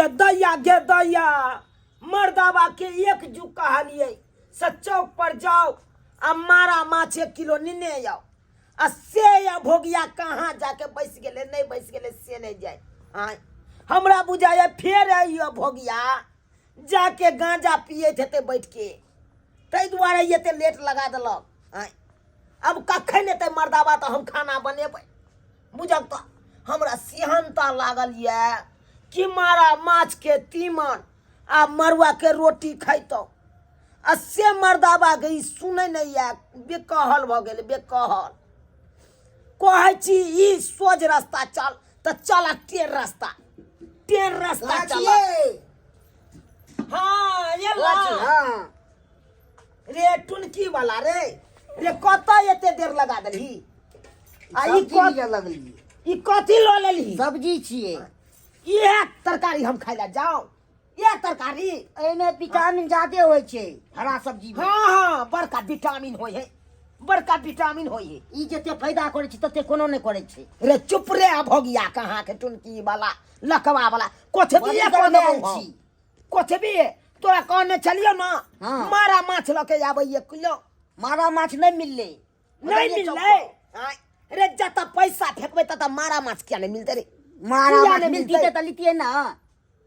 दैया गे दैया, मर्दाबा के एक जुग कहलियै से चौक पर जाओ आ मारा माछ 1 किलो निने आउ, आ से या भोगिया कहाँ जाके बैस गेलै, नहि बैस गेलै से नहि जाय। आँय हमरा बुझाइए फेर अइयो भोगिया जाके गांजा पियैत हेतै बैठ के, ताहि दुआरे एते लेट लगा देलक। आँय अब कखन एतै मर्दाबा तऽ हम खाना बनेबै। बुझक तऽ हमरा सेहनता लागल यऽ कि मारा माछ के तीमन आ मरुआ के रोटी खैतहुँ, आ से मर्दाबा के ई सुनै नहि यऽ, बेकहल भऽ गेल बेकहल। कहै छी ई सोझ रास्ता चल तऽ चल, आ टेढ़ रास्ता, टेढ़ रास्ता चल। हाँ, ये ला। हाँ। रे टुनकी वाला रे, रे कतऽ एते देर लगा देलही? आ ई सब्जी लिअ लगलियै। ई कथी लऽ लेलही? सब्जी छियै। इएह तरकारी हम खाइ लए जाउ? इएह तरकारी? एहिमे विटामिन ज्यादे होइ छै हरा सब्जी मे। हाँ हाँ, बड़का विटामिन होइ है, बड़का विटामिन होइ है। ई जते फायदा करै छै तते कोनो नहि करै छै। रे चुप रे, आ भोगिया कहाँ के टुनकी वाला लकवा वाला कुछ भी बड़ी कह देबौ गरमायल हम। छी। कुछ भी तोरा कहने छलियौ ना। हाँ। मारा माछ लऽ के आबै 1 किलो। मारा माछ नहि मिललै। नहीं बदलिए चौक मिललै। पर। आँय, रे जतऽ पैसा फेकबै ततऽ मारा माछ किया नहि मिलतै रे? मारा किया माछ नहि मिलती मिलतै? तऽ लितियै ना।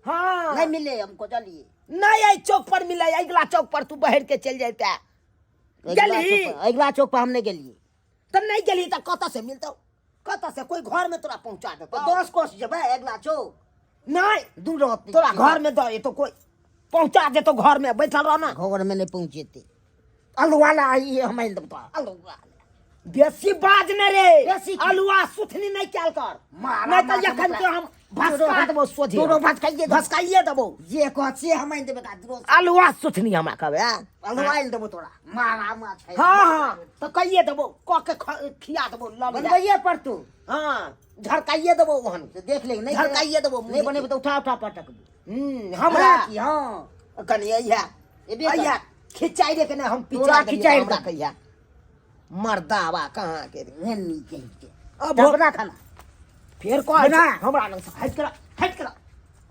हाँ। नहीं मिले हमको, चलिए। नहीं, एहि चौक पर मिले, अगिला चौक पर तू बहर के चलि जैते। अगिला गेलही? चौक पर, अगिला चौक पर हम नहीं गेलिए। तऽ नहीं गेलही तऽ कतऽ से मिलतौ? कतऽ से कोई घर में तोरा पहुंचा देतौ? 10 कोस जेबै अगिला चौक। नहीं, दूर रहतै। तोरा घर में दऽ एतौ, कोई पहुंचा देतौ, घर में बैठल रह ना। घर में नहीं पहुंचेते। अलुआ ला आई हम आनि देबौ तोरा अलुआ। बेसी बाज ने रे, बेसी की? अलुआ सुथनी नहीं कैल कर, मारा नहीं तऽ माछ एखन हमरा के हम भसका देबौ सोझे। तोरो भसकाइए देबौ। भसकाइए देबौ। जे कह से हम आनि देबै तोरा, दुरो। अलुआ सुथनी हमरा कहबै, आँ? अलुआ आनि देबौ तोरा, मारा माछ खाइ। हाँ हाँ, तऽ कहिए देबौ, कऽ के खिया देबौ, लऽ ले। बनबैए पड़तौ। हाँ, झरकाइए देबौ ओहन। से देख ले, नहीं झरकाइए देबौ। नहीं बनेबै तऽ उठा उठा पटकबौ। हमरा हाँ की, हाँ। कनि अइहा। एबे कर। अइहा, खिचाइ रे के नहि, हम तोरा पिचा देलियै, खिचाइ हमरा देबौ। कहिया मर्दाबा कहाँ के रे? एहन नीक कहि के। अब जा बना खाना। फेर कह बना। हमरा लग से हटि कर, हटि कर,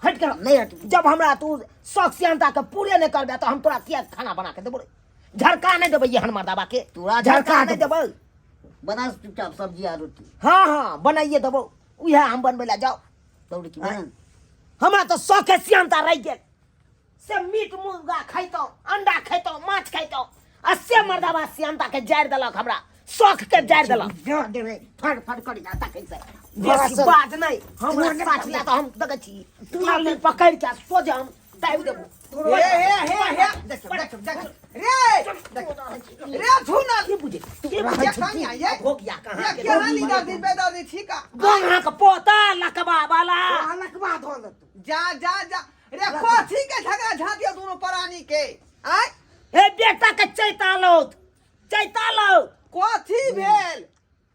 हटि कर। नहीं हटबी। जब हमरा तू शौक सियानता के पूरे नहीं करबे तऽ हम तोरा किया खाना बना के देबो रे? झरका नहीं देबै एहन मर्दाबा के। तोरा झरका झरका नहीं देबो। देबै। बना चुपचाप सब्जी आ रोटी। हाँ हाँ, बनाइए देबो, उएह हम बनबै लए जाओ। दौड़ की हाँ। बना। हमरा तऽ शौके सियानता रहि गेल से मीट मुर्गा खैतहुँ, अंडा खैतहुँ, माछ खैतहुँ, आ से मर्दाबा सियानता के जारि देलक, हमरा शौक के जारि देलक। जा देबै, फड़ फड़ कर जा तकै से। बेसी बाज नहि, हमरा साथ लए तऽ हम देखै छी थाली पकड़ि के सोझे हम दाबि देबो। हे हे हे हे, देखियौ देखियौ देखियौ रे, देखियौ रे छुनल। की बुझे की रहै बुझे छी कनिया, ये? भोगिया कहाँ ये के केहन ई दादी बेदादी छी का? गोंगा के पोता लकबा वाला। तोरा लकवा धऽ लेतौ। जा जा जा रे, कथी के झगड़ा झाँटियो दोनों प्राणी के? आय हे बेटा के चैता लौत, चैता लौत। कथी भेल?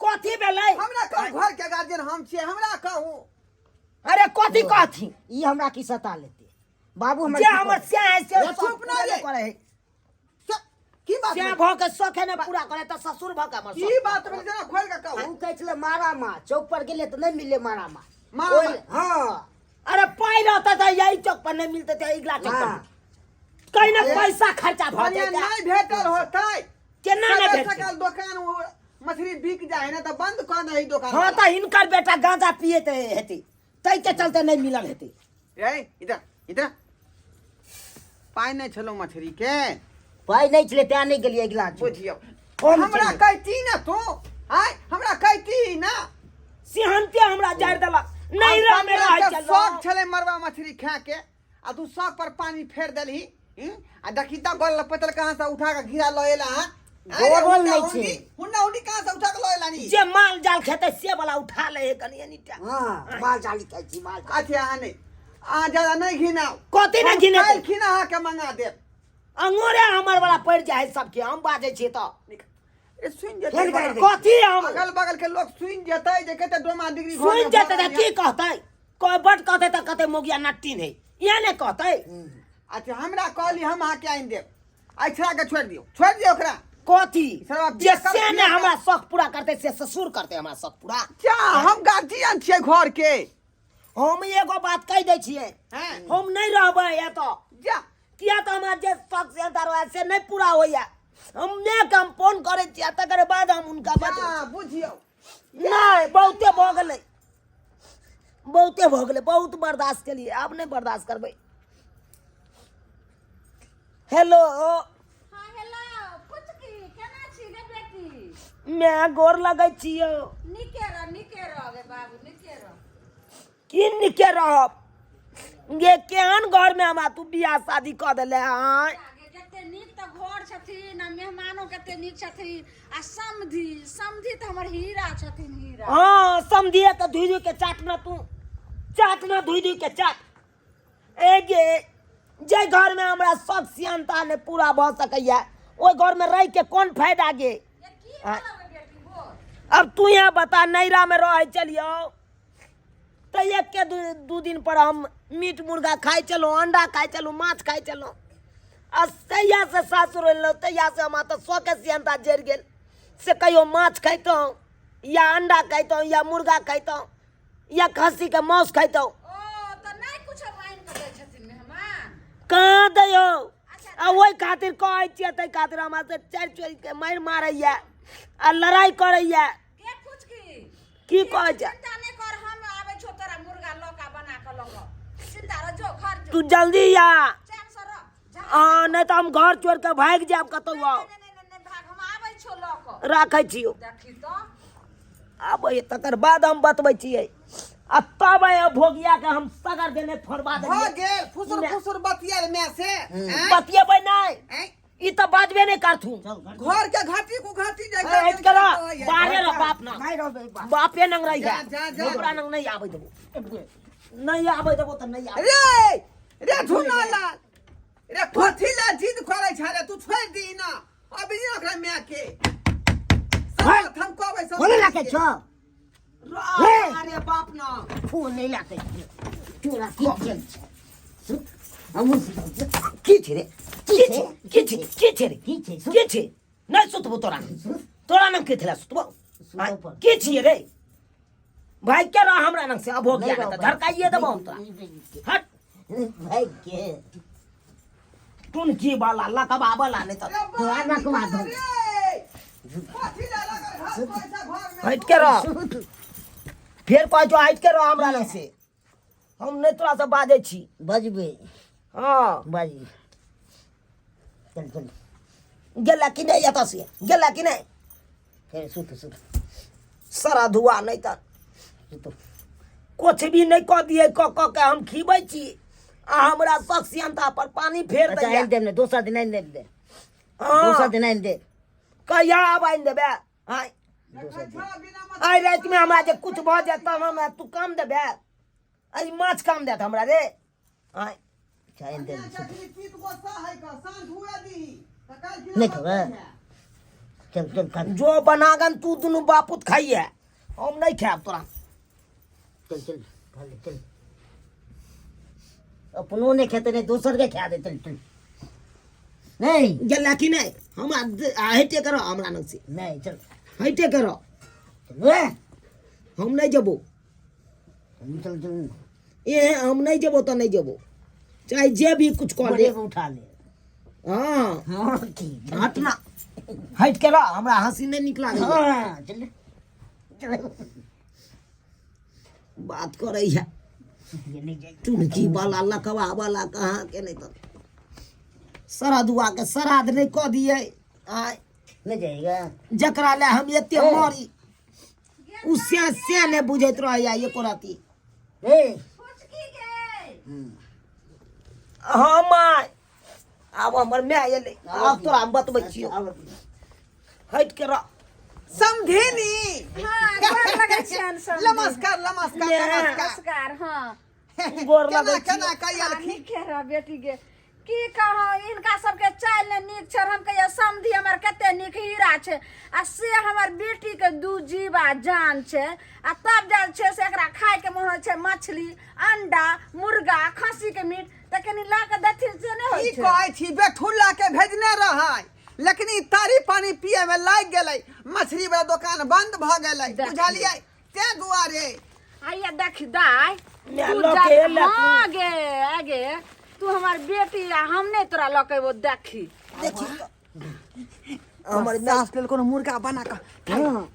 कथी भेलै? हमरा कहू, घर के गार्जियन हम छियै, हमरा कहू। अरे कथी कहथी? ई हमरा की सता लेते बाबू, हमर जे की हमर करतै? स्याह है से रे, चुप ना रे। करे है। चुप। की बात स्याह भेल? भऽ के शौखे ने पूरा करे तऽ ससुर भऽ के हमर की शौख बात भेल जरा खोल के कहू। उ कहै छलै मारा माछ, चौक पर गेलै तऽ नहि मिललै मारा माछ। मारा ओहि- माछ। हाँ। अरे पाइ रहतै तऽ यही चौक पर नहि मिलतै तऽ अगिला चौक पर। हाँ। कहीं ने पैसा खर्चा भऽ बढ़िया जेतै। नहि भेटल होतै। केना नहि सबेर भेटतै? सकाल दोकान ओ मछली बिक जाइ है ना तऽ बंद कऽ दही दोकान हाँ वाला। तऽ हिनकर बेटा गांजा पियैत हेतै, ताहि के चलते नहि मिलल हेतै। रे इधर इधर, पाइ नहि छलो मछली के। पाइ नहि छलै तें नहि गेलियै अगिला चौक। बुझियौ कोन हमरा छलै? कहती ना तू, आय हमरा कहती ना। सिहन्ते हमरा जारि देलक, नहीं रह में रहै के छलहुँ। शौक छलै मरवा मछली खाए के, आ तू शौक पर पानी फेर देलही। आ देखी तऽ गोल पतल कहाँ से उठा के घिरा लऽ एला हँ? अरे गोल हुंडा नहि हुंडी, छै। हुंडा हुंडी कहाँ से उठा के लऽ एला नी? जे माल जाल खेतै से वाला उठा ले है कनि एनी टा। हाँ, माल जाल खाइ छी, माल जाल। अच्छा अहाँ नहि, अहाँ ज्यादा नहि घिनाउ। कथी नहि हम घिनेतै? काल्हि खिना अहाँके मंगा देब। अंगूरे हमर वाला पड़ि जाइ है सबके, हम बाजै छियै तऽ। ए, सुनि जेतै फेर गाड़ि दै। कथी हम? अगल बगल के लोग सुनि जेतै जे कते डोमा डिग्री घर सुनि में जेतै तऽ भरल की यऽ। कहतै? कोइ बड कहतै तऽ कहतै मोगिया नट्टी नहि, इएह ने कहतै। अच्छा हमरा कहली, हम अहाँके आनि देब। एहि छोड़ा के छोड़ि दियौ, छोड़ि दियौ ओकरा। कथी? सरवा जे पियर से ने पियर हमरा शौक पूरा करतै से ससुर करतै हमरा शौक पूरा। क्या हम गार्जियन छियै घर के? हम एगो बात कहि दै छियै, हैं हम नहि रहबै एतऽ। जा। किया तऽ हमरा जे शौक से अंतर से नहि पूरा होइया। हम मायके हम फोन करै छियै, तकर बाद हम हुनका बतबै। जा, बुझियौ। नहि, बहुते भऽ गेलै, बहुते भऽ गेलै, बहुत बर्दाश्त केलियै, आब नहि बर्दाश्त करबै। हेलो। हाँ हेलो पुचकी, केना छी गे बेटी? माय, गोर लगै छियौ। नीके रह, नीके रह गे बाबू, नीके रह। की नीके रहब गे? केहन घरमे हमरा तू बियाह शादी कऽ देले? आँय? गे, जते नीक तऽ घर छथिन आ मेहमानो कते नीक छथिन आ समधी, समधी तऽ हमर हीरा छथिन, हीरा। हाँ, समधिए तऽ धुइ धुइ के चाट ना, तू चाट ना, धुइ धुइ के चाट। ए गे, जे घरमे हमरा सब सियानता नहि पूरा भऽ सकैया, ओहि घरमे रहि के कोन फायदा गे? ये की बोलबै बेटी, बोल। अब तू यहाँ बता, नैरामे रहै चलियौ तऽ एक के दू दिन पर हम मीट मुर्गा खाइ छलहुँ, अंडा खाइ छलहुँ, माछ खाइ छलहुँ, आ तहियासँ सासुर एलहुँ तहियासँ हमरा तऽ शौके सियानता जरि गेल। से कहियो माछ खैतहुँ या अंडा खैतहुँ या मुर्गा खैतहुँ या खस्सीके मांस खैतहुँ। ओ तऽ नहि कुछो आनि कऽ दै छथिन मेहमान? कहाँ दैयौ? आ ओहि खातिर कहै छियै, ताहि खातिर हमरा से चारि चोरिके मारि मारैया आ लड़ाइ करैया। के फुचकी? की कहै छै? चिंता नहि कर, हम आबै छौ तोरा मुर्गा लौका बना कऽ लऽ कऽ। चिंता रह, जो घर जो। तू जल्दी आ। चैन से रह, जा। हाँ, नहि तऽ हम घर छोड़ि कऽ भागि जायब कतहु। आउ। नहि नहि नहि, भाग, हम आबै छौ लऽ कऽ। राखै छियौ। देखी तऽ। आबै, तकर बाद हम बतबै छियै, आ तब आइ भोगिया के हम सगर देने फोड़बा भऽ देलियै। गेल फुसुर फुसुर बतियाल माय से, आँय? बतियेबै नहि। आँय? ई तऽ बाजबे नहि करथुन। घर के घाटी को घाटी जाय। ए, हटि के रह, बाहरे रह, बाप ना नहि रहबै बाप। बापे नंग रही। जा, जा, जा। ओकरा नंग नहि आबै देबो, नहि आबै देबो तऽ नहि आबै। रे रे झुना लाल रे, कथी ला जिद करै छ रे? तू छोड़ि दी ना, अभी ना ओकरा माय के सब बात हम कहबै सब। फोन लाके छौ। रह, अरे बाप ना। फोन नहीं लाके तोरा की चल छै? हमहूँ की छै रे? की छै? की छै? की छै रे? की छै? की छै? नहि सुतबो तोरा, तोरा नंग के थेला सुतबो? सुतबो पर। की छियै रे भाई के रह हमरा नंग से? अब हो गया, नहीं तऽ धरकाइए देबो हम तोरा। हट। भाई के टुनकी वाला, लकबा वाला, नहीं तऽ तोरा ना कुमार धर। रे कथी ला लगल घर पैसा घर में? हटि के रह, फेर कहै छौ, हटि के रह हमरा लग से, हम नहि तोरा से बाजै छी। बजबे। हाँ। बाजी, चल चल। गेला कि नहि एतऽ से? गेला कि नहि? फेर सुत सुत। सारा धुआ नहि तऽ सुत। कुछ भी नहि कऽ दियै, कऽ कऽ के हम खीबै छी आ हमरा सब सियंता पर पानी फेर अच्छा। दैया। आनि देब ने, दोसर दिन आनि देब दे। दोसर हाँ। दिन आनि दे। कहिया आब आनि देबै? आँय? देखै छौ बिना मतलब। आइ रातिमे हमरा जे कुछ भऽ जायत तब हमरा तू काम देबै? एहि माछ काम देत हमरा रे? आँय? अच्छा, आनि देब, सुत। चटनी तीत गोसा है का साँझ हुए दी तऽ काल्हि नहि खिना खेबै? चल चल, खा। जो बनागन तू दुनू बापुत खाइए, हम नहि खायब तोरा। चल चल, खा ले, चल। अपनो नहि खेतै, नहि दोसर के खा दे। चल चल, नहीं। गेला कि नहि? हमरा हइटे करो हमरा लग से। नहीं, चल। हइटे करो। चल रे। हम नहि जेबो। चल चल। ए, हम नहि जेबो तऽ नहि जेबो, चाहे जे भी कुछ कऽ ले। बड़े के उठा ले। हाँ। हाँ, ठीक। हट ना, हटि के रह, हमरा हँसी नहि नीक लागैए। हाँ, चल चल। बात करै है। ये नहीं जाए। चुनकी वाला, लकवा वाला, कहाँ के नहि तऽ श्राद्धुआ के श्राद्ध नहि कऽ दियै। आय? नहीं जाएगा। जकरा लए हम एते मरी, उ से से नहि बुझैत रहैया एको रति। ए। फुचकी गे। हाँ माय, आब हमर माय एलै, आब तोरा हम बतबै छियौ। अब हटि के रह। समधिनी। हाँ, गोर लगै छियनि समधी। नमस्कार नमस्कार। ले। नमस्कार। नमस्कार, हाँ। गोर केना लगै छियौ। केना कहियलखिन? नीके रह बेटी गे। की कहौ, हिनका सबके चालि ने नीक छै। हम कहियै समधी हमर कते नीक हीरा छै, आ से हमर बेटी के दू जीवा जान छै, आ तब जाइ छै से एकरा खाय के मोन होइ छै मछली, अंडा, मुर्गा, खस्सी के मीट, तऽ कनि लऽ कऽ देथिन से नहि होइ की छै? कहै छी, बेठुल्ला के भेजने रहै, लेकिन ई तारी पानी पिए में लागि गेलै, मछली वाला दोकान बंद भऽ गेलै। देखियौ। बुझलियै, तें दुआरे। आइया देख दाइ, माय तू लऽ जा के एलक। हाँ गे आगे तू हमर बेटी आ हम नहि तोरा लऽ के अयबो देखी। देखी हमर सास लेल कोनो मुर्गा बना कऽ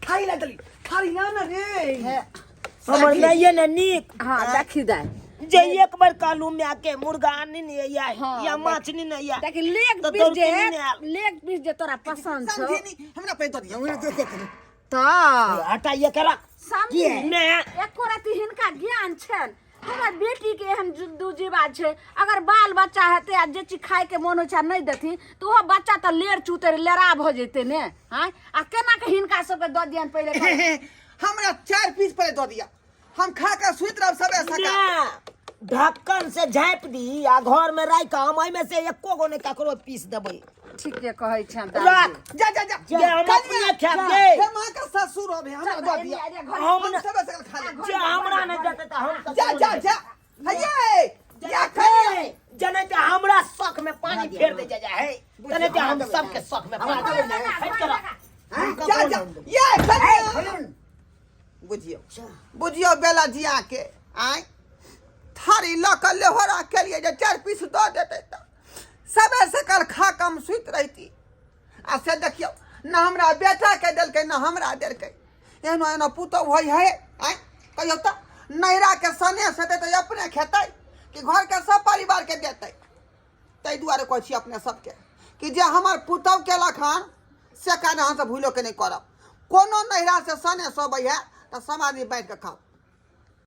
खाइ ला देली खाली ना ना रे। हमर माये ने नीक। हाँ देखी दाइ जे एक बार कहलू माय के मुर्गा आनी ने या हाँ, या माछ नी ने या देखी लेग तऽ पीस दौड़ जे के ने आयल। लेग पीस जे तोरा पसंद छौ। समझी हमरा पे दऽ दियौ देख। तऽ हटा ये के रख। समझी माय एको रति हिनका ज्ञान छनि? हमर बेटी के एहन दू जीवा छै, अगर बाल बच्चा हेतै आ जे चीज खाय के मोन होइ छै आ नहि देथिन तऽ ओहो बच्चा तऽ लेर चूतै लेरा भऽ जेतै ने। आँय आ केना के हिनका सबके दऽ दियनि पहिले? हमरा 4 पीस पहिले दऽ दिअ, हम खा कऽ सुति रहब सबे सकाल। माय, ढक्कन से झाँपि दी आ घर में राखि हम एहिमे से एको गो नहि ककरो पीस देबै। ठीके कहै छें। राख। जा जा जा। जे हम अपने खायब गे। हे माँ का ससुर होबे, हमरा दऽ दिअ। हम हम सबे सकाल खा लेब। जे हमरा नहि देतै तऽ हम जा जा जा हये या खा जनै तऽ हमरा शौक में पानी फेर दे जा जा हे तने तऽ हम सबके शौक में पानी फेर दे। हट कर। जा जा ये खा। बुझियौ बुझियौ बेला जिया के आय थारी लऽ कऽ लेहोरा केलियै जे 4 पीस दऽ देतै तऽ सबे सकल खा कऽ हम सुति रहिती, आ से देखियौ न हमरा बेटाके देलकै न हमरा देलकै। एहनो एहनो पुतहु होइ है? आँय कहियौ तऽ, नैहराके सनेस हेतै तऽ अपने खेतै कि घरके सब परिवारके देतै? ताहि दुआरे कहै छी अपने सबके कि जे हमर पुतहु केलक हन से काज अहाँ सब भूलो के नहि करब। कोनो नैहरासँ सनेस अबै है तऽ सब आदमी बाँटि कऽ खाउ।